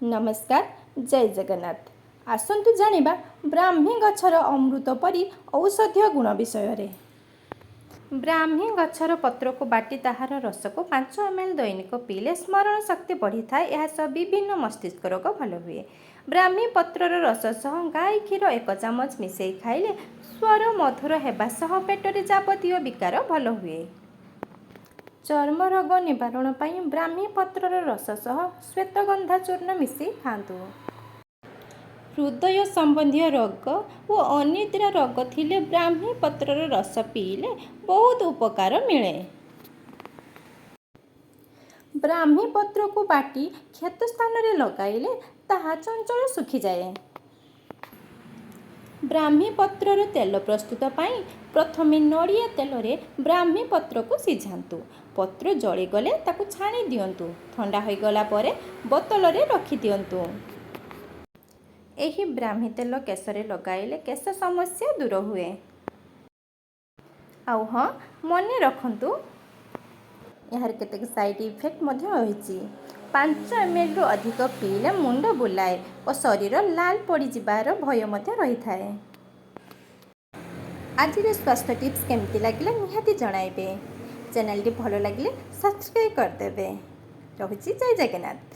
ନମସ୍କାର, ଜୟ ଜଗନ୍ନାଥ। ଆସନ୍ତୁ ଜାଣିବା ବ୍ରାହ୍ମୀ ଗଛର ଅମୃତ ପରି ଔଷଧୀୟ ଗୁଣ ବିଷୟରେ। ବ୍ରାହ୍ମୀ ଗଛର ପତ୍ରକୁ ବାଟି ତାହାର ରସକୁ 5 ଏମ୍ ଏଲ୍ ଦୈନିକ ପିଇଲେ ସ୍ମରଣ ଶକ୍ତି ବଢ଼ିଥାଏ। ଏହା ସହ ବିଭିନ୍ନ ମସ୍ତିଷ୍କ ରୋଗ ଭଲ ହୁଏ। ବ୍ରାହ୍ମୀ ପତ୍ରର ରସ ସହ ଗାଈ କ୍ଷୀର 1 ଚାମଚ ମିଶାଇ ଖାଇଲେ ସ୍ୱର ମଧୁର ହେବା ସହ ପେଟରେ ଯାବତୀୟ ବିକାର ଭଲ ହୁଏ। ଚର୍ମ ରୋଗ ନିବାରଣ ପାଇଁ ବ୍ରାହ୍ମୀ ପତ୍ରର ରସ ସହ ଶ୍ୱେତଗନ୍ଧା ଚୂର୍ଣ୍ଣ ମିଶାଇ ଖାଆନ୍ତୁ। ହୃଦୟ ସମ୍ବନ୍ଧୀୟ ରୋଗ ଓ ଅନିଦ୍ରା ରୋଗ ଥିଲେ ବ୍ରାହ୍ମୀ ପତ୍ରର ରସ ପିଇଲେ ବହୁତ ଉପକାର ମିଳେ। ବ୍ରାହ୍ମୀ ପତ୍ରକୁ ବାଟି କ୍ଷତ ସ୍ଥାନରେ ଲଗାଇଲେ ତାହା ଚଞ୍ଚଳ ଶୁଖିଯାଏ। ବ୍ରାହ୍ମୀ ପତ୍ରର ତେଲ ପ୍ରସ୍ତୁତ ପାଇଁ ପ୍ରଥମେ ନଡ଼ିଆ ତେଲରେ ବ୍ରାହ୍ମୀ ପତ୍ରକୁ ସିଝାନ୍ତୁ। ପତ୍ର ଜଳିଗଲେ ତାକୁ ଛାଣି ଦିଅନ୍ତୁ। ଥଣ୍ଡା ହୋଇଗଲା ପରେ ବୋତଲରେ ରଖିଦିଅନ୍ତୁ। ଏହି ବ୍ରାହ୍ମୀ ତେଲ କେଶରେ ଲଗାଇଲେ କେଶ ସମସ୍ୟା ଦୂର ହୁଏ। ଆଉ ହଁ, ମନେ ରଖନ୍ତୁ, ଏହାର କେତେକ ସାଇଡ଼୍ ଇଫେକ୍ଟ ମଧ୍ୟ ରହିଛି। 5 ଏମ୍ଏଲ୍ରୁ ଅଧିକ ପିଇଲେ ମୁଣ୍ଡ ବୁଲାଏ ଓ ଶରୀର ଲାଲ ପଡ଼ିଯିବାର ଭୟ ମଧ୍ୟ ରହିଥାଏ। ଆଜିର ସ୍ୱାସ୍ଥ୍ୟ ଟିପ୍ସ କେମିତି ଲାଗିଲା, ନିହାତି ଜଣାଇବେ। ଚ୍ୟାନେଲଟି ଭଲ ଲାଗିଲେ ସବସ୍କ୍ରାଇବ୍ କରିଦେବେ। ରହୁଛି, ଜୟ ଜଗନ୍ନାଥ।